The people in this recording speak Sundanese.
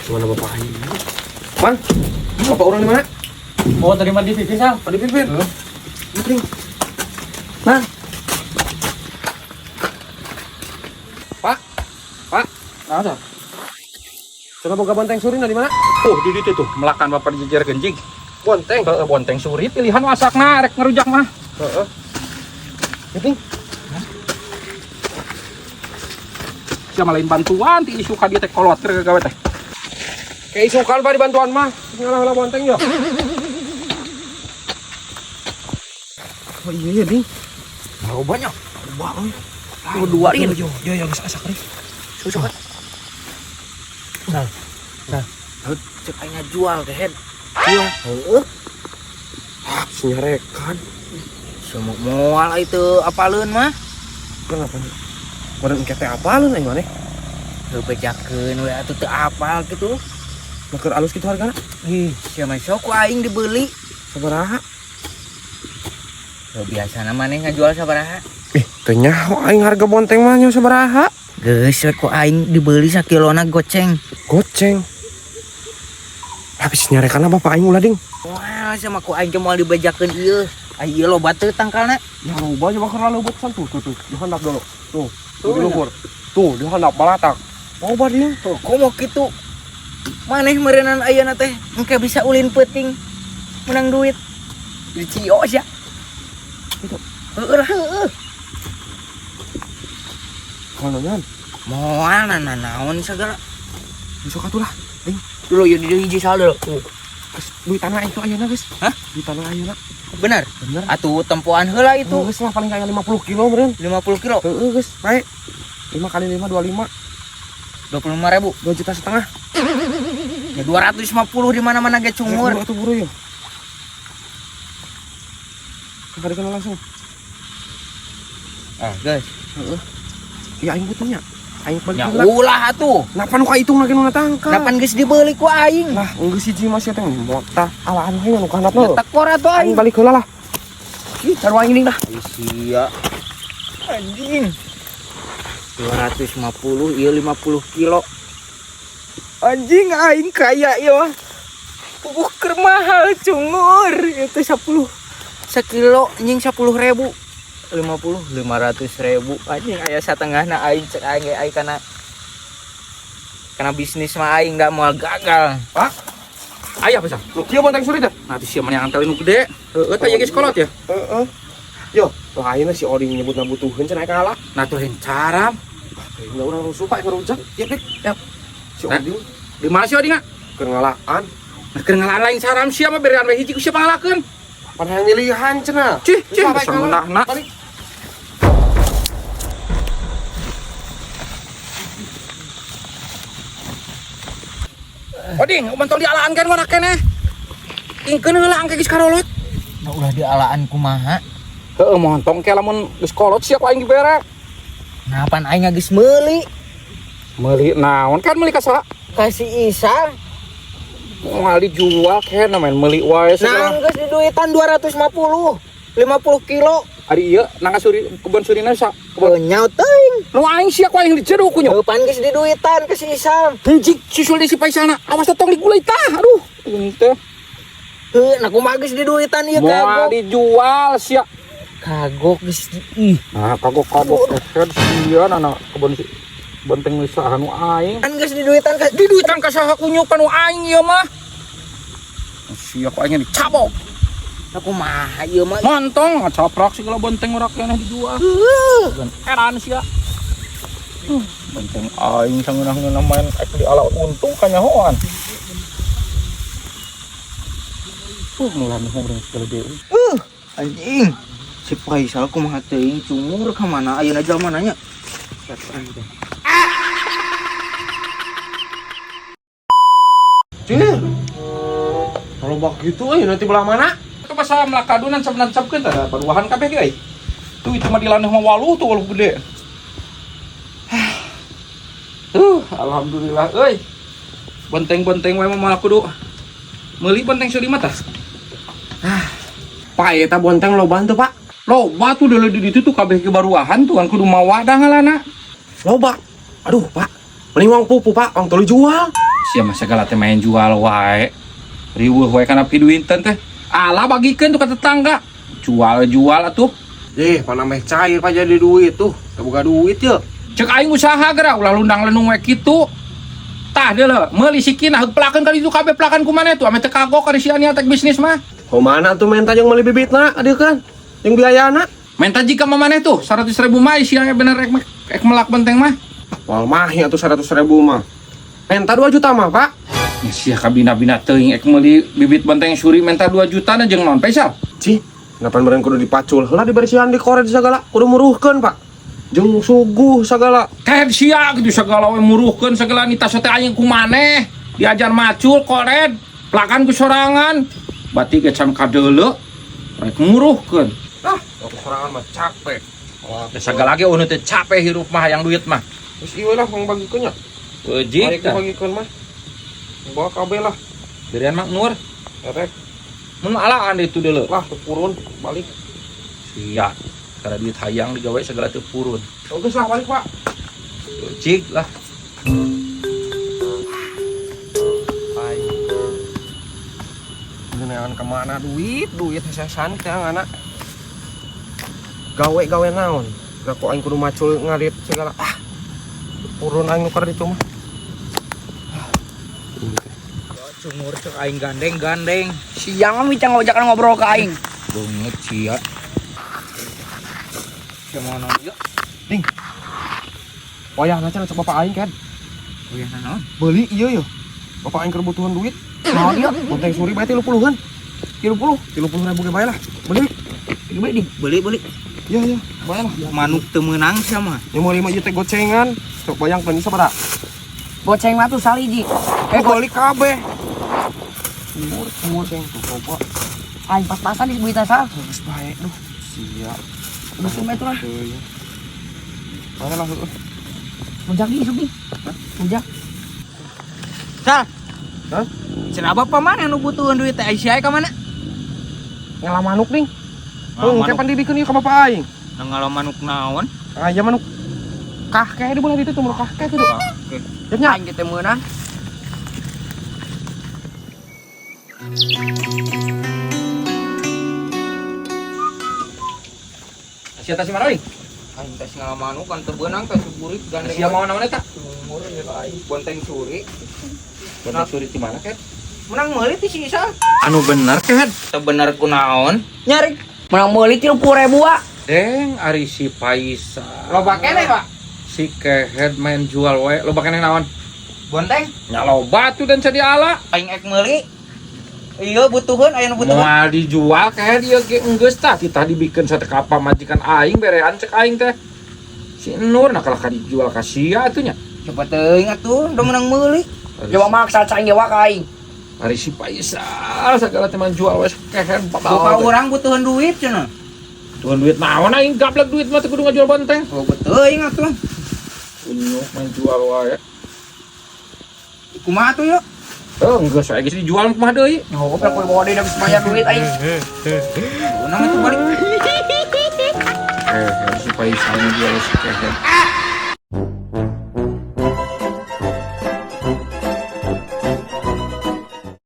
Mana bapak aing? Man, bapak orang di mana? Oh, tadi mandi pipis, Sal. Mandi pipir. Heeh. Nah. Pak. Pak. Nah, Sal. Coba boga bonteng suri di mana? Oh, di ditu tuh, melakan bapak di jejer genjing. Bonteng. Heeh, bonteng suri pilihan masakna rek ngerujak mah. Heeh. Penting. Siapa lain bantuan ti isu ka dieu teh kolot keur gawe teh. Kayak isukan Pak dibantuan mah. Ngalah-ngalah bonteng yo. Oh iya ya, Ding. Mau banyak. Wah, euy. Tuh dua rin. Yo yo yo geus asak rin. Susah kan? Sal. Sal. Cek aing ngajual ke head. Iya. Heeh. Ah, senyarekan. Semua moal itu apaleun mah. Kenapa nih? Badan engke teh apaleun aing maneh? Heuh bejakeun we atuh teu apal kitu. Nah, keur alus kitu hargana. Ih, sia mah sok ku aing dibeli. Sabaraha? Heuh biasana maneh ngajual sabaraha? Ih, teu nyaho aing harga bonteng mah nya sabaraha. Geus we ku aing dibeli sakilona goceng. Goceng. Habis nyarekan bapak aing ulah ding. Wah, sama ku aing teh moal dibejakeun ieu. Ai ieu loba teu tangkalna. Ya loba coba keur leubeut san tuh tuh tuh di handap dulu. Tuh, tuh di luhur. Tuh di handap balatak. Loba ding. Tuh, komo kitu. Maneh meureunnan ayeuna teh engke bisa ulin peuting menang duit. Di Cio sia. Itu. Heeh lah, heeh. Kalau nyan, Moal naon segala. besok atuh lah. Ding, Dulu ya di hiji saldo. Tuh. geus duit tanah itu ayeuna geus. Hah? Duit tanah ayeuna. Bener. Bener. Atuh tempoan heula itu Geus lah paling kaya 50 kilo meureun. 50 kilo, Heeh geus, bae. 5 kali 5 25, 25.000. 2 juta setengah. Ya 250 di mana-mana ge cungur. Buru atuh buru ya. Kakak dikenal langsung. Ah, guys. Heeh. Ya aing butuhnya. Aing balik Ya heula. ulah atuh. Napa nu kahitung lagi nu natangkal? Kapan geus dibeli ku aing? Lah, geus hiji masih teh motah alaan we nu kahandapna. Ya tekor atuh Aing aing. balik heula lah. Ih, taruh aing ding dah. Sia. Anjing. 250 ieu 50 kilo. Anjing aing kaya ieu mah. Puguh keur mahal cungur ieu teh 10 sekilo anjing 10.000. 50 500.000 anjing aya satengahna aing cek aing ge aing kana bisnis mah aing da moal gagal. Pak. Aya apa, Sal? Nu kieu bonteng suri teh. Nah, tuh sia mah yang antelin nu gede. Heeh, teh geus kolot ya. Heeh. Yo, lain si Oding nyebutna butuheun cenah kalah. Nah, tuh lain cara. Enggak urang rusuh Pak ngerujak. Ya, Pik. Yap. Si Nah. Oding Di mana si Oding, ah? keur ngalaan. Nah, keur ngalaan lain saram sia mah berean we hiji ku sia pangalakeun. Pan hayang milihan cenah. Cih, cih, Geus lah, Pak, sangeunahna. kalah. Balik. Oding, uman tong dialaan kan ngono keneh. Ingkeun heula angke geus karolot. Nah ulah dialaan kumaha? Heeh, montong ke lamun geus kolot sia ku aing dibere. Nah pan aing geus meuli Meuli naon kan meuli ka saha? kasih Isa. Moal dijual kena main meuli wae Nah segala. geus diduitan 250 50 kilo. Ari ieu nangka suri kebon surina sa kebon. Nyaut teuing. Nu aing sia ku aing dijeruk ku nyo. Heuh pan geus diduitan ke si Isam. Hiji susul di si Paisalna. Awas teh tong digulai tah. Aduh, ini teh. Heuh, nah kumaha geus diduitan ieu Moal kagok. dijual sia. Kagok geus ih. Nah, kagok-kagok head sia nana kebon si bonteng saha nu aing. Kan geus diduitan ka Diduitan ka saha ku nyupan nu aing ieu mah. Sia ku aing dicabok. Nah kumaha ieu mah. Montong ngacaprak segala bonteng ora keneh dijual. Heuh. Eran sia. Bonteng aing sangeunah-ngeunah main ek di ala untung kanyahoan. Mulai ngobrol segala deui. Anjing. Si Faisal kumaha teuing cungur ka mana ayeuna jalma nanya. Teh. Cih. Kalau bak gitu euy nanti belah mana? Itu pasal melakadu nancap-nancapkeun tah baruahan kabeh ge euy. Tuh itu mah di laneh mah waluh tuh waluh gede. Alhamdulillah euy. Bonteng-bonteng wae mah moal kudu meuli bonteng sulima tah. Pak eta bonteng loba tuh, Pak. Loba tuh deuleu di ditu tuh kabeh ge baruahan tuh kan kudu mawa dah ngalana. Loba. Aduh, Pak. Mending uang pupu, Pak. Uang tuluy jual. Sia mah segala teh main jual wae. Riweuh wae kana piduinten teh. Alah bagikeun tuh ka tetangga. Jual-jual atuh. Ih, pana meh cair Pak jadi duit tuh. Teu boga duit ya. Cek aing usaha geura ulah lundang-lendung we kitu. Tah deuleu, meuli sikina heug pelakeun ka ditu kabeh pelakan ku maneh tuh ame teu kagok ka si ania tek bisnis mah. Kumaha tuh menta jeung meuli bibitna adieu kan? Jeung biayana. Menta jika mah maneh tuh 100.000 mah sia bener rek melak benteng mah. Wal mahi atuh 100.000 mah. Menta 2 juta mah, Pak. Ya sia kabina-bina teuing ek meuli bibit benteng suri menta 2 juta na jeung naon Faisal. Cih, kenapa meureun kudu dipacul heula dibersihan dikoret segala, kudu muruhkeun, Pak. Jeung suguh segala. Kayak sia gitu segala we muruhkeun segala nita teh aing ku maneh diajar macul kored pelakan ku sorangan bati ge can kadeuleu rek muruhkeun. Ah, aku sorangan mah capek. Wah, segala ge unu teh capek hirup mah hayang duit mah. Terus ieu lah pangbagikeun nya. Wejik Ayo bagikeun mah. Bawa kabeh lah. Berian mak Nur. Erek. Mun alaan itu deuleu. Lah teu purun balik. Sia. Karena duit hayang digawe segala teu purun. Geus lah balik, Pak. Wejik lah. Ai. Geunaan kemana duit, duit hesesan teh anak. Gawe-gawe naon? Gak kok aing kudu macul ngarit segala. Ah. Purun aing nuker ditu mah. Cungur cek aing gandeng-gandeng. Siang mah bincang ngojakan ngobrol ke aing. Banget sia. Gimana ya? Ding. Wayahna cenah cek bapak aing kan. Wayahna naon? Beli ieu yo. Bapak aing keur butuhan duit. Naon ieu? Bonteng suri bae 30-an. 30? 30.000 ge bae lah. Beli. Beli, beli, beli. Iya, iya, bae lah. Manuk teu meunang sia mah. Yang mau 5 ieu teh gocengan. Sok bayangkeun sabaraha? Goceng mah tuh saliji. Beli kabeh. Umur goceng tuh coba. Aing pas-pasan di duitna sal. Geus bae duh. Sia. Geus mah itu lah. Mana lah heueuh. Mujak di isuk di. Mujak. Sal. Hah? Cenah bapak mana nu butuheun duit teh sia ka mana? Ngalah manuk ding. Heuh, Ngalah kapan dibikeun ieu ka bapak aing? Ngalah manuk naon? Aya manuk kahkeh di belah ditu tuh manuk kahkeh tuh. Oke. Nya Aing teh meunang. Sia teh si mana euy? Aing teh ngalah manuk kan teu beunang teh suburik gandeng. Sia mau naon eta? Cungur ya aing bonteng suri. Bonteng suri di mana, Ket? Menang meuli ti si Isal. Anu bener, Ket. Teu bener ku naon? Nyari menang meuli 30.000 ah. Deng ari si Faisal. Loba keneh, Pak. Si kehed main jual wae. Loba keneh naon? Bonteng. Nya loba tuh dan jadi ala. Aing ek meuli. Iya butuheun aya nu butuheun. Moal dijual kehed ieu ge enggeus tah titah dibikeun satekapa majikan aing berean cek aing teh. Si Nur nah kalah ka dijual ka sia atuh nya. Coba teuing atuh, udah menang meuli. Coba maksa cai ngewa ka aing. Ari si Faisal segala teman jual we kehed Bapak urang butuheun duit cenah. Butuheun duit naon aing gablek duit mah teu kudu ngajual bonteng. Oh teuing atuh. Unyuk main jual wae. Kumaha atuh yuk? Oh, geus wae geus dijual kumaha deui? Nyaho goblok kudu bawa deui da geus bayar duit aing. Urang atuh balik. Si Faisal jual si kehed.